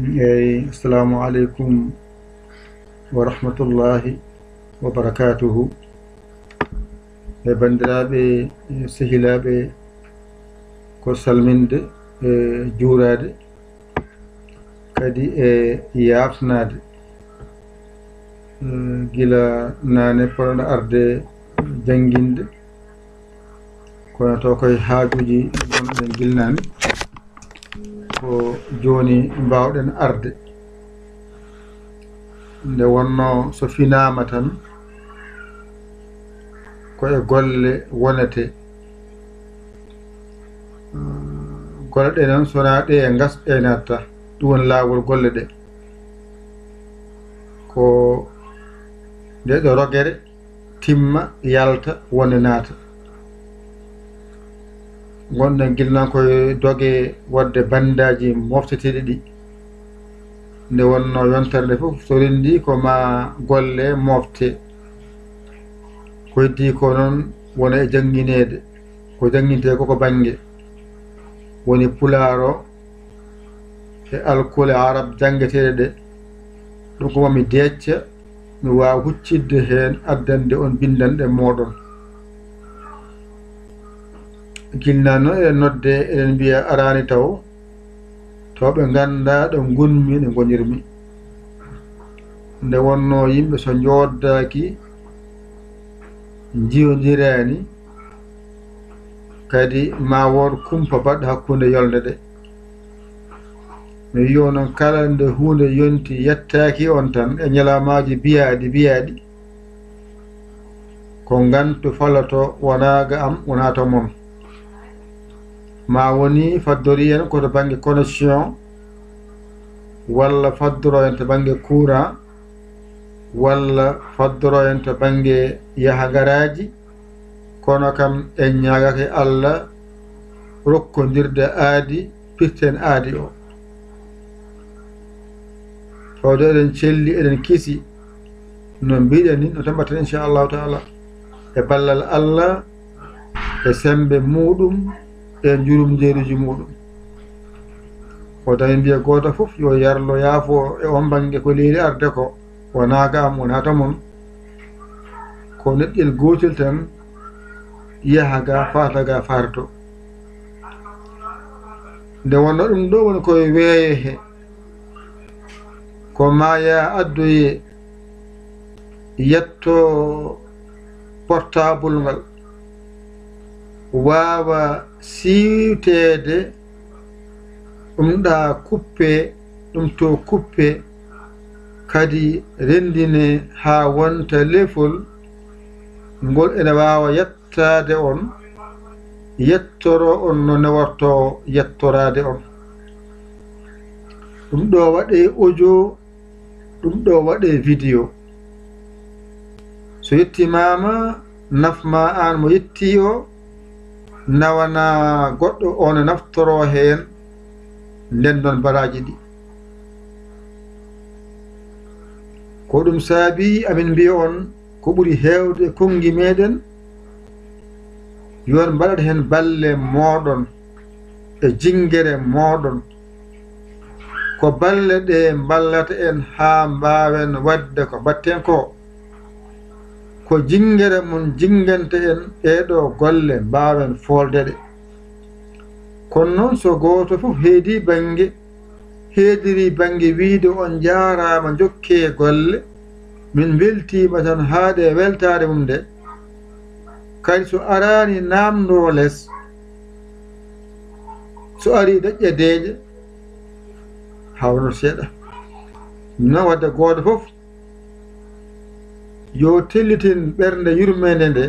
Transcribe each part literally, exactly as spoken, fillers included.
Eyi, assalamu aleykum wa rahmatullahi wa barakatuhu. E banndiraaɓe, e sehilaaɓe, ko salminde e juuraade, kadi e yaafnaade. Eh, gila naane poɗɗen arde jannginde, kono to koye haajuuji gonɗen gila naane, ko jooni mbaawɗen arde. Nde wonnoo so finaama tan, ko e golle wonetee. Golle ɗe noon, so wonaa ɗe e ngas, ɗe natta. Ɗum woni laawol golle ɗe. Ko nde ɗo rogere timma, yalta, wonde naata. Ngonɗen gila noon koye doge waɗde bandaaji mofteteeɗi ɗi. Nde wonnoo yontere nde fof, so renndii ko ma golle mofte. Ko heddii ko noon wona e janngineede. Ko janngintee ko, ko bannge woni Pulaar o e alkule Arab janngeteeɗe ɗe. Ɗum ko mami deecca, mi waawa huccitde heen, addande on binndanɗe mooɗon. Gila naane noon eɗen nodde, eɗen mbiya araani taw, taw ɓe nganndaa ɗo ngonmi, ɗo ngonirmi. Nde wonnoo yimɓe so njooɗdaaki, njiyondiraani, kadi ma wood kumpa baɗɗo hakkunde yolnde ɗe. Mi wiyo noon, kala nde huunde yonti yettaaki on tan e ñalawmaaji biyaaɗi, biyaaɗi, ko ngantu faloto, wonaa ga am, wonaa to mon. Ma woni faddori en ko to bannge connexion, walla faddoro en to bannge courant, walla faddoro en to bannge yaha ngaraaji, kono kam en ñaagake Allah rokkondirde aadi, pirten aadi o. Fawde eɗen celli, eɗen kisi, no mbiɗen ni, no tambaten inchallahu taala, e ballal Allah, e sembe muɗum, e njurumjeeruji muɗum. O dañi mbiya gooto fof yo yarlo yaafo e on bannge ko leeli arde ko, wonaa ga am, wonaa to mon. Ko neɗɗel gootel tan, yaha ga, faata ga, faata to. Nde wonno ɗum ɗo woni koye weeye he, ko ma yaa addoye, yetto portable ngal, waawa siiwteede, ɗum ɗa kuppe, ɗum to kuppe, kadi renndine haa wonta lefol ngol ene waawa yet-, yettaade on, yettoroo on no newortoo yettoraade on. Ɗum ɗo waɗee audio, ɗum ɗo waɗee vidéo. So yettimaama, nafmaa aan mo yettii o, nawanaa goɗɗo o ne naftoroo heen ndeen ɗoon baraaji ɗi. Ko ɗum saabii amin mbiya on, ko ɓuri heewde e konngi meeɗen, yo on mbaɗat heen balle mooɗon e jinngere mooɗon. Ko balle ɗe mballata en haa mbaawen waɗde ko mbaɗten ko. Ko jinngere mum jinnganta en ɗee ɗoo golle, mbaawen foolde ɗe. Kono noon, so gooto fof heedii bannge, heediri bannge wiyde on njaaraama, njokkee golle, min mbeltiima tan haa ɗe weltaare mum nde, kadi so araani naamndoo les, so arii daƴƴa deeƴa, haawnoo seeɗa. Ɗum noon, waɗde gooto fof yo tellitin ɓernde yurmeende nde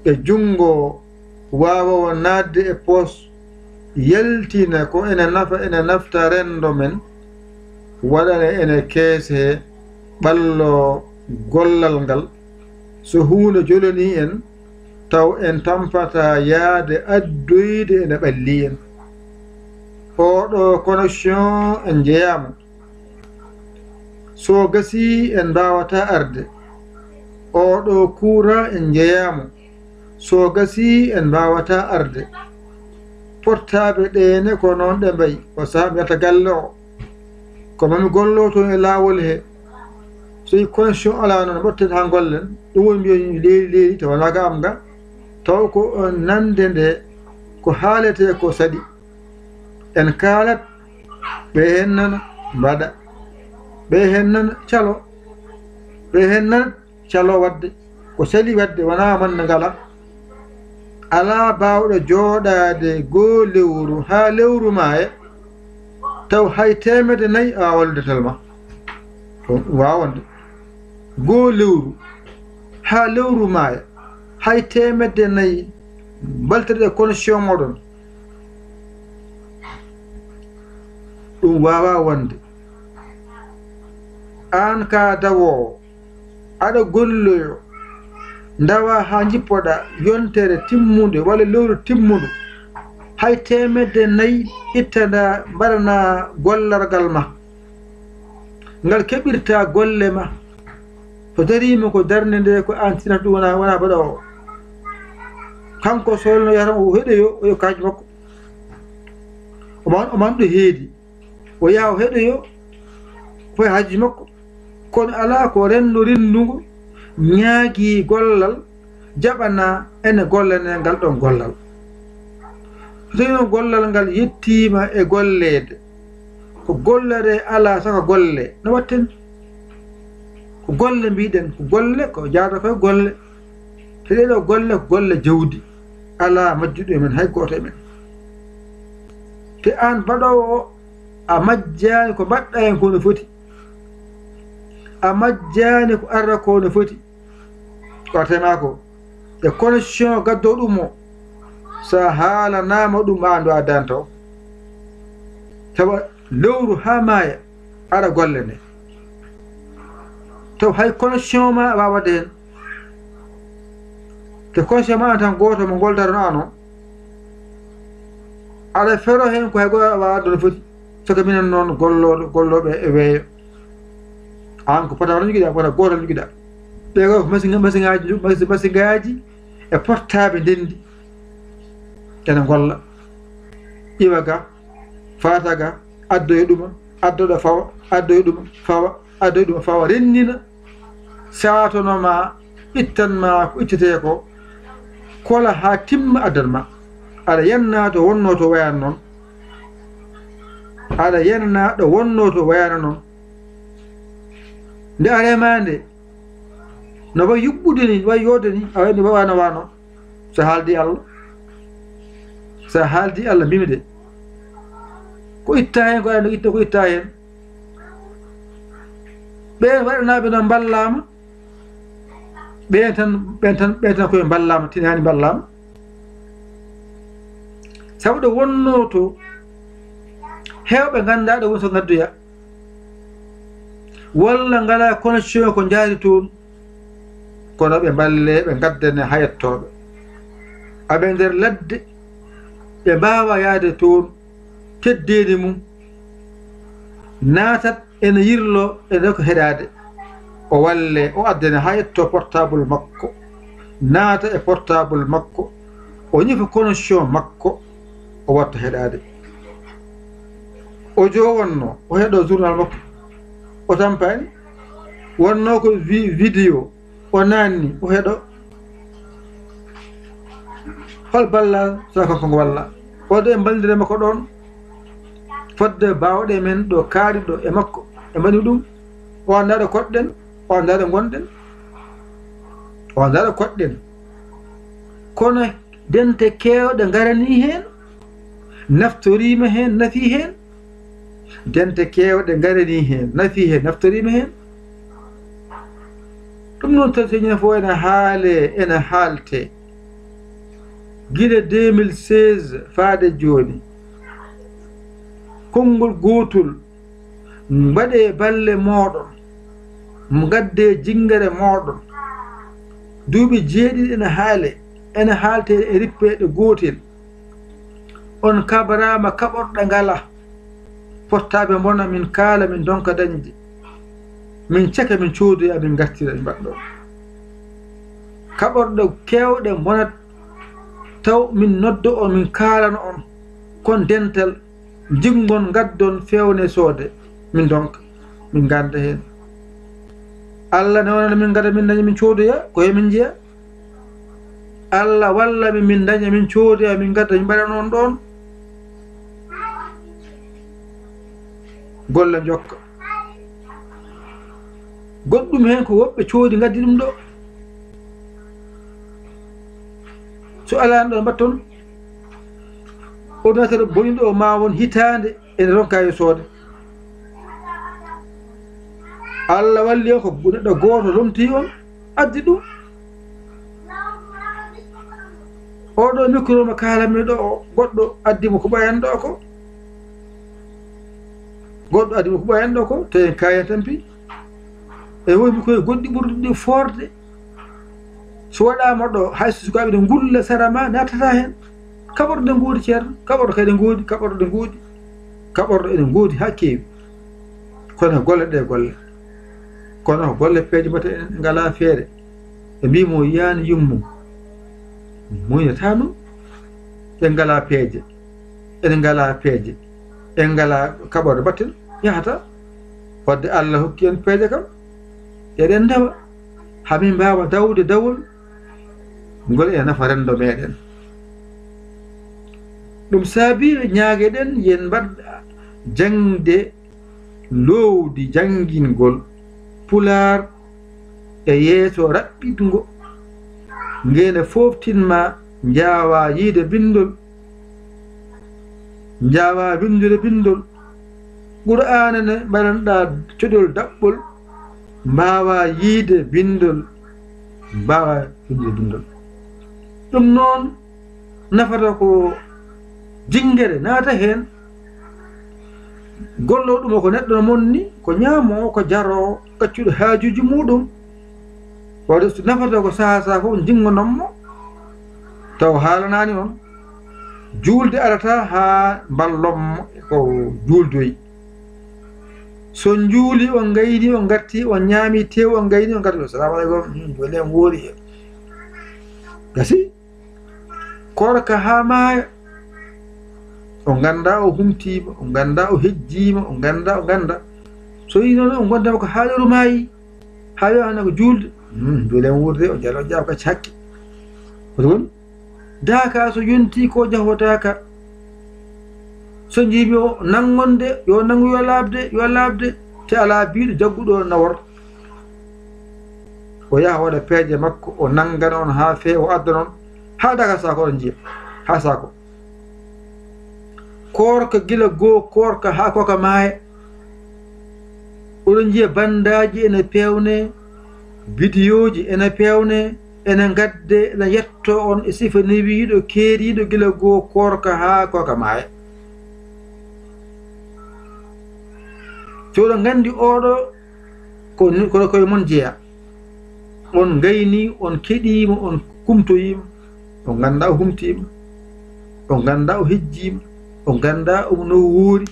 e junngo waawoowo naatde e poos, yaltina ko ene nafa, ene nafta renndo men, waɗana ene keese ɓallo gollal ngal. So huunde jolonii en, taw en tampataa yahde addoyde ene ɓallii en. Oɗo connexion en njeyaama. So gasii en mbaawataa arde. Oɗo courant en njeyaama. So gasii en mbaawataa arde. Portable ɗee ne ko noon ɗe mbayi. O sahaa mi yalta galle o. Ko mami gollo toon e laawol he. So i condition alaa noon, mbotten haa ngollen. Ɗum woni mbiyon leeli leeli, tawa wonaa ga am ga. Taw ko, eh, nande nde, ko haaletee ko saɗi. En kaalat, ɓe heen nana, mbaɗa. Ɓe heen nana, calo. Ɓe heen nana, calo waɗde. Ko sali waɗde, wonaa man ngala. Alaa baawɗo jooɗaade goo lewru haa lewru maaya, taw hay teemedde nayi a wallude tel ma. Ɗum waawa wonde. Goo lewru haa lewru maaya, hay teemedde nayi mbalteɗe condition moɗon. Ɗum waawa wonde. Aan ka dawoowo, aɗa golloyo, ndawa haa njippoɗa yontere timmunde walla lewru timmundu, hay teemedde nayi ittanɗa, mbaɗana gollargal ma. Ngal keɓirta golle ma. So dariima ko darnde nde, ko aan tinata ɗum, wona, wona baɗoowo. Kanko solno yata o heɗoyo, o yokka haaju makko. O man, o man ɗo heedi. O yaha o heɗoyo, ko e haaju makko. Kono alaa ko renndo renndungo ñaagi gollal, jaɓana ene gollane ngal ɗon gollal. So tawi noon gollal ngal yettiima e golleede, ko gollere alaa saka golle, no watten? Ko golle mbiɗen, ko golle, ko jaada koye golle. Te ɗee ɗoo golle, ko golle jawdi. Alaa majjuɗo e men, hay gooto e men. Te aan baɗoowo o, a majjaani ko mbaɗɗa heen ko no foti. A majjaani ko arra ko no foti. Ko artema ko, e condition gaddo ɗum o, so a haalanaama ɗum, aan ɗo a danto. Sabu lewru haa maaya, aɗa golle nde. Taw hay condition ma a waawat heen. Te condition ma aan tan gooto mo ngol darono aan o. Aɗa fero heen ko hay gooto a waawat ɗo no foti. Saka minen noon gollooɗo, gollooɓe e weeyo. Aan ko pota tan njogiɗa, pota gooto tan njogiɗa. Ɓe ko machine, machine ngaaji, machine, machine ngaaji e portable ndenndi. Ene ngolla. Iwa ga, faata ga, addoya ɗuma, addoɗa fawa, addoya ɗuma, fawa, addoya ɗuma, fawa, rennina. Saatono ma, ittan ma ko ittetee ko, kola haa timma addan ma. Aɗa yenna to wonno to wayano noon. Aɗa yenna ɗo wonno to wayano noon. Nde arema nde, no wayi yuɓɓude ni, wayi yoode ni, a wayi ni wano wano. So haaldi Allah, so haaldi Allah mbimi de. Ko itta heen, ko aɗa itta, ko itta heen. Ɓeen waɗanaaɓe noon mballaama, ɓeen tan, ɓeen tan, ɓeen tan koye mballaama, tinaani mballaama. Sabu ɗo wonnoo to, heewɓe nganndaa ɗo woni so ngaddoya. Walla ngalaa connexion ko njaari toon, kono ɓe mballe, ɓe ngaddane hayettooɓe. Aɓe nder ladde, ɓe mbaawa yaade toon, teddeendi mum naatat ene yirlo, ene ko heɗaade. O walle, o addane haa yetto portable makko, naata e portable makko, o ñifa connexion makko, o watta heɗaade. O jo wonno, o heɗo journal makko, o tampani, wonno ko vi-, vidéo, o naanni, o heɗo. Hol ballal so kanko ngo walla? Waɗde en mballondire makko ɗoon, fodde baawɗe men ɗo kaariɗo e makko, e mbaɗi ɗum. O anndaa ɗo koɗɗen, o anndaa ɗo ngonɗen, o anndaa ɗo koɗɗen. Kono dente keewɗe ngaranii heen, naftoriima heen, nafii heen. Dente keewɗe ngaranii heen, nafii heen, naftoriima heen. Ɗum noon, tan so ñande fof ene haalee, ene haaltee. Gila deux mille seize faade jooni, konngol gootol, mbaɗee balle mooɗon, ngaddee jinngere mooɗon. Duuɓi jeeɗiɗi ene haalee, ene haaltee e rippeede gootel. On kabraama, kaɓorɗe ngalaa. Portable mbona, min kaala, min ndonka dañde. Min caka, min coodoya, min ngartira, min mbaɗɗo. Kaɓorɗe keewɗe mbonat, taw min noddo on, min kaalana on. Kon dental, njingon, ngaddon, feewne soode. Min donc, min ganda heen. Allah ne wonano min gada, min daña, min coodoya, ko he min njeya. Allah walla min, min daña, min coodoya, min gada, min mbaɗa noon ɗoon. Golle njokka. Goɗɗum heen ko woɓɓe coodi ngaddi ɗum ɗo. So alaa ɗo mbatton, ordinateur boniɗo o ma won hitaande ene ronka e soode. Allah walli on ko neɗɗo gooto lomti on, addi ɗum. Oɗo micro mo kaalanmi ɗo o, goɗɗo addi mo ko ɓayan ɗo ko. Goɗɗo addi mo ko ɓayan ɗo ko, te en kayan tampi. E woymi koye goɗɗi ɓurɗi ɗi foorde. So waɗaama ɗo, hay so sukaaɓe ne ngulla sara ma, nattata heen. Kaɓorɗe ngoodi, ceerno, kaɓorɗe kadi ngoodi, kaɓorɗe ngoodi, kaɓorɗe ene ngoodi haa keewi. Kono golle ɗe golle. Kono golle peeje mbaɗa en ngalaa feere. Ɓe mbii mo yaani yummum. Muynata ɗum. Ɓe ngalaa peeje. En ngalaa peeje. En ngalaa kaɓorɗe mbaɗten yahata. Wadde Allah hokki en peeje kam. Eɗen ndewa. Haa min mbaawa dawde dawol ngol ene nafa renndo meeɗen. Ɗum saabii ɓe ñaageɗen yen mbaɗ jaŋde loowdi janngingol Pulaar e yeeso raɓɓiɗngo. Ngeene fooftinma njaawaa yiide binndol, njaawaa winndude binndol. Qur'aana ne mbaɗanɗaa codol daɓɓol, mbaawaa yiide binndol, mbaawaa winndude binndol. Ɗum noon, nafata ko jinngere naata heen, gollo ɗum ko neɗɗo no monni, ko ñaamoo, ko jaroo, gaccuɗo haajuuji muɗum. Waɗi so nafata ko saha saha fof jinngonon mo, taw haalanaani on. Juulde arata haa mballon mo ko juuldoyi. So njuuli, on ngayni, on ngarti, on ñaami tew, on ngayni, on ngarti. Assalamu aleykum. Hmm, joolen woori. Gasi. Koorka haa maaya. O ngannda o humtiima, o ngannda o hejjiima, o ngannda, o ngannda. So yi noon, o gonda ko haa lewru maayi. Haa yo hannde ko juulde. Hmm, juulen wuurde, o jalo jaab ka hakke. Ko ɗum woni? Daaka so yontii ko jahotaaka. So njiimi o nanngonde, yo nanngu yo laaɓde, yo laaɓde. Te alaa biiɗo jagguɗo nawor. O yaha waɗa peeje makko, o nanngana on haa feewa, o addana on. Haa daaka saako oɗon njiya. Haa saako. Koorka gila goo, koorka haa koka maaya. Oɗon njiya bandaaji ene peewnee, bidiyooji ene peewnee, ene ngadde, ene yettoo on e sifa newiiɗo, keeriiɗo gila goo koorka haa koka maaya. So oɗon nganndi oɗo ko ni-, ko koye mon jeyaa. On ngayni, on keɗiima, on kumtoyiima, on ngannda o humtiima, on ngannda o hejjiima, on ngannda omo no woori.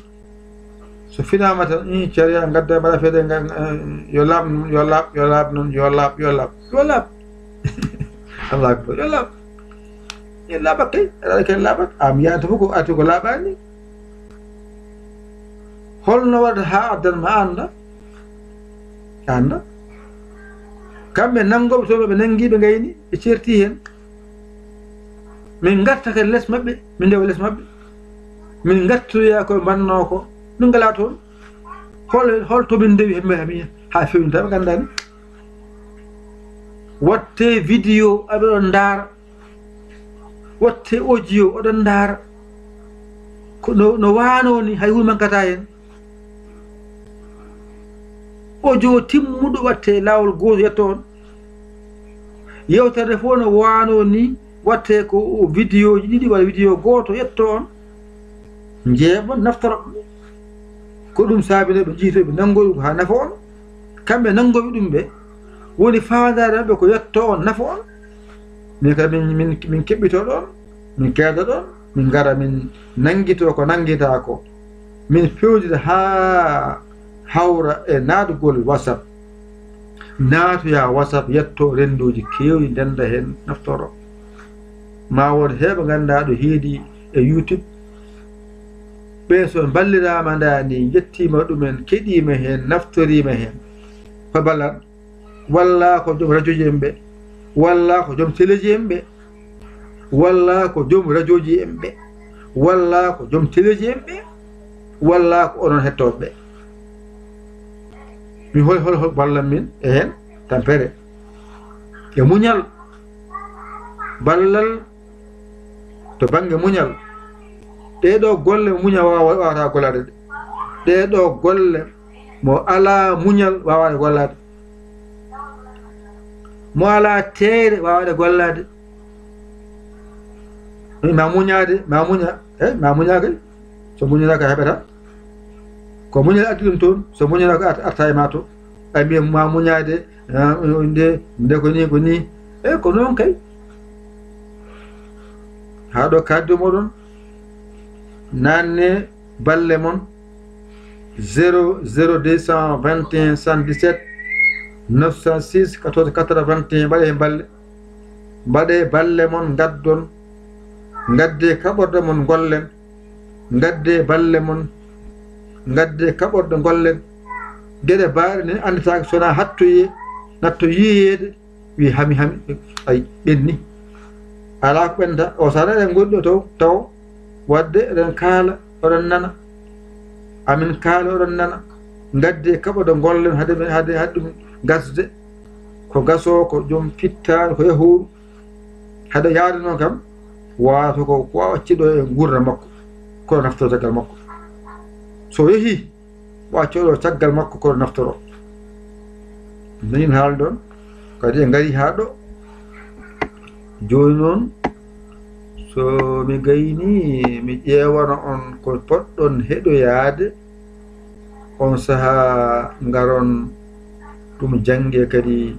So finaama tan, ii, cariya ngadda mbaɗa feede ngan, eh, yo laaɓ noon, yo laaɓ, yo laaɓ noon, yo laaɓ, yo laaɓ, yo laaɓ. Allahu akbar, yo laaɓ. Yo laaɓat kay, aɗa kay laaɓat, a mi yahata fof ko arti ko laaɓaani. Holno waɗata haa addan ma annda? Annda. Kamɓe nanngooɓe toon, ɓe nanngi, ɓe ngayni, ɓe ceerti heen. Min ngarta kadi les maɓɓe, min ndewa les maɓɓe. Min ngartoya ko ɓe mbannoo ko. Min ngalaa toon. Hol, hol to min ndewi hembe hami haa feewni tawa ɓe nganndaani. Waɗte vidéo aɓe ɗon ndaara. Waɗte audio oɗon ndaara. Ko no, no waanoo ni hay huunde mankata heen. Audio timmuɗo waɗte laawol gooto yetto on. Yewtere fof no waanoo ni waɗte ko vidéoji ɗiɗi walla vidéo gooto yetto on. Njeeɓa naftoro. Ko ɗum saabi nde ɓe njiyto ɓe nanngoyi ɗum haa nafa on. Kamɓe nanngooɓe ɗum ɓe woni faandaare maɓɓe ko yetto on nafa on. Min kadi min, min, min keɓɓito ɗon, min keeda ɗon, min ngara min nanngito ko nanngitaa ko. Min fewndira haa hawra e naatgol WhatsApp. Naatoya WhatsApp yetto rennduuji keewɗi ndennda heen naftoro. Ma won heɓe nganndaa ɗo heedi e YouTube. Ɓe so mballiraama ndaa ni, njettiima ɗumen, keɗiima heen, naftoriima heen. Ko ballal, walla ko joom rajooji en ɓe, walla ko joom teleeji en ɓe, walla ko joom rajooji en ɓe, walla ko joom teleeji en ɓe, walla ko onon hettooɓe ɓe. Mi hol, hol, hol ballal min e heen? Tampere e muñal, ballal to bannge muñal. Ɗee ɗoo golle mo muñal waawa-, waawata gollaade ɗe. Ɗee ɗoo golle mo alaa muñal waawaade gollaade. Mo alaa teeyre waawaade gollaade. Ma muñaade, ma muña, eh, ma muña kay. So muñanaaka heɓata. Ko muñal addi ɗum toon, so muñanaaka art-, arta e ma to. Ay mbiya ma muñaade, ah, nde, nde ko ni, ko ni. E ko noon kay. Haa ɗo kaddu moɗon. Naanne balle mon. Zéro zéro deux cent vingt et un soixante-dix-sept neuf cent six quatorze quatre-vingt-un. Mbaɗee heen balle. Mbaɗee balle mon, ngaddon. Ngaddee kaɓorɗe mon, ngollen. Ngaddee balle mon. Ngaddee kaɓorɗe, ngollen. Geɗe baaɗe ne anndataake so wonaa hattoyee, natto yiyeede, wi hami, hami, ay, ɓenni. Alaa ko ɓennda. O sara eɗen ngondi ɗo taw, taw, waɗde eɗen kaala, oɗon nana. Amin kaala, oɗon nana. Ngaddee kaɓorɗe, ngollen hade men, hade, hade ɗum gasde. Ko gasoo, ko joom fittaandu, ko yahooru. Hade yaade noon kam, waata ko, ko accii ɗo e nguurndam makko, ko naftoro caggal makko. So yehii, o acca ɗo caggal makko, ko naftoro. Min haalɗon, kadi en ngarii haa ɗo. Jooni noon, so mi gaynii, mi ƴeewano on ko poɗɗon heɗoyaade, on sahaa ngaron ɗum jannge kadi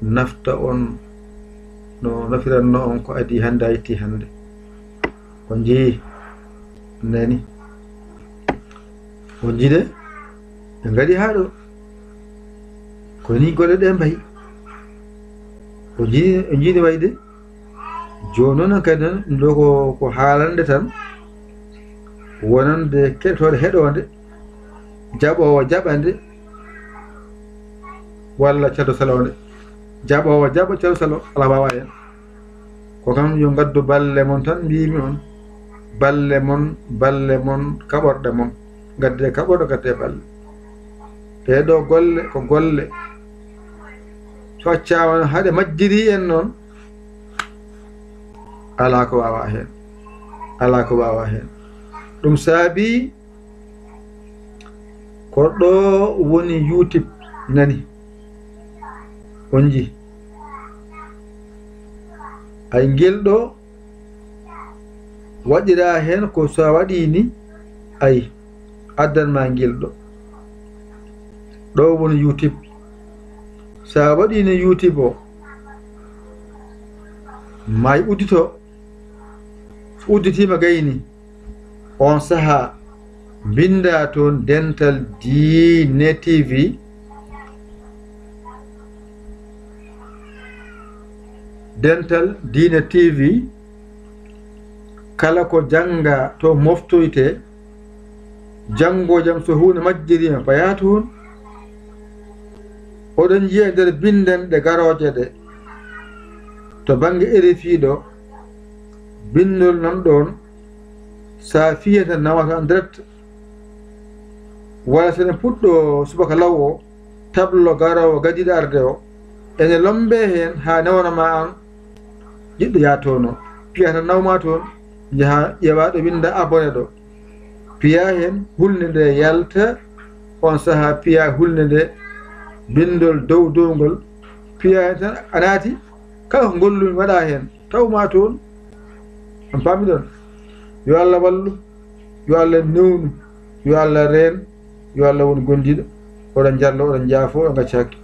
nafta on no nafiranno on ko adii hannde a yetti hannde. On njii nani. On njii de, ɓe ngaɗi haa ɗo. Ko ni golle ɗe mbayi. On njii, on njii ne wayi de. Jooni noon kadi noon, ɗum ɗo ko, ko haalande tan, wonande keɗotooɗo heɗoonde, jaɓoowo jaɓande, walla cado saloonde. Jaɓoowo jaɓa, cado salo, alaa waawa heen. Ko kam yo ngaddu balle mon tan, mbiimi on. Balle mon, balle mon, kaɓorɗe mon. Ngaddee kaɓorɗe, ngaddee balle. Ɗee ɗoo golle ko golle. So accaama haɗe majjiri en noon, alaa ko waawaa heen. Alaa ko waawaa heen. Ɗum saabii ko ɗo woni YouTube nani. On njii. Ay ngel ɗo waɗiraa heen ko so a waɗii ni, ay, addan ma ngel ɗo. Ɗo woni YouTube. So a waɗii ni YouTube o, may uddito. So udditiima gayni, on sahaa mbinndaa toon Dental Diine T V. Dental Diine T V, kala ko janngaa to moftoytee, janngoo jam so huunde majjiriima payaa toon. Oɗon njiya nder binndanɗe garooje ɗe, to bannge R F I ɗo, binndol nan ɗoon, so a fiyata nawata en direct, walla so eɗen puɗɗo subaka law o, tablo garoowo gadiiɗo arde o, ene lommbee heen haa newna ma aan jiɗɗo yaha toon o. Piya tan naw ma toon, njaha ƴeewa ɗo winnda abonné ɗo. Piya heen, hulnde nde yalta, on sahaa piya hulnde nde, binndol dow dow ngol, piya heen tan a naati, kala ko ngollumi waɗa heen, taw ma toon. On paami ɗon? Yo Allah wallu, yo Allah newnu, yo Allah reen, yo Allah won gondiiɗo, oɗon njarlo, oɗon njaafo, oɗon ngacca hakke.